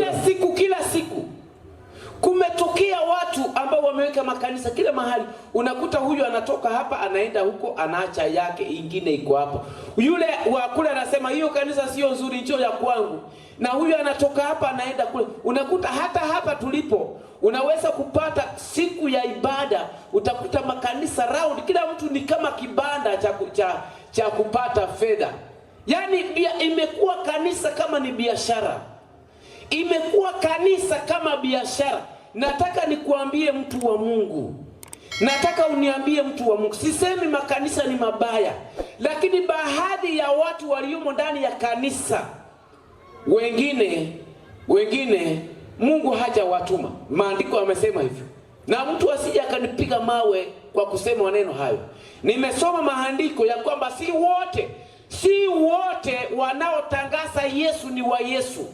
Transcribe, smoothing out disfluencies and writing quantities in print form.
Kila siku, kila siku kumetokea watu ambao wameweka makanisa kila mahali. Unakuta huyu anatoka hapa anaenda huko, anaacha yake ingine iko hapo. Yule wa kule anasema hiyo kanisa sio nzuri, njoo ya kwangu, na huyu anatoka hapa anaenda kule. Unakuta hata hapa tulipo unaweza kupata siku ya ibada, utakuta makanisa round, kila mtu ni kama kibanda cha kupata fedha. Yaani imekuwa kanisa kama ni biashara, imekuwa kanisa kama biashara. Nataka nikuambie mtu wa Mungu, nataka uniambie mtu wa Mungu, sisemi makanisa ni mabaya, lakini baadhi ya watu waliomo ndani ya kanisa, wengine Mungu hajawatuma. Maandiko yamesema hivyo, na mtu asije akanipiga mawe kwa kusema maneno hayo. Nimesoma maandiko ya kwamba si wote wanaotangaza Yesu ni wa Yesu.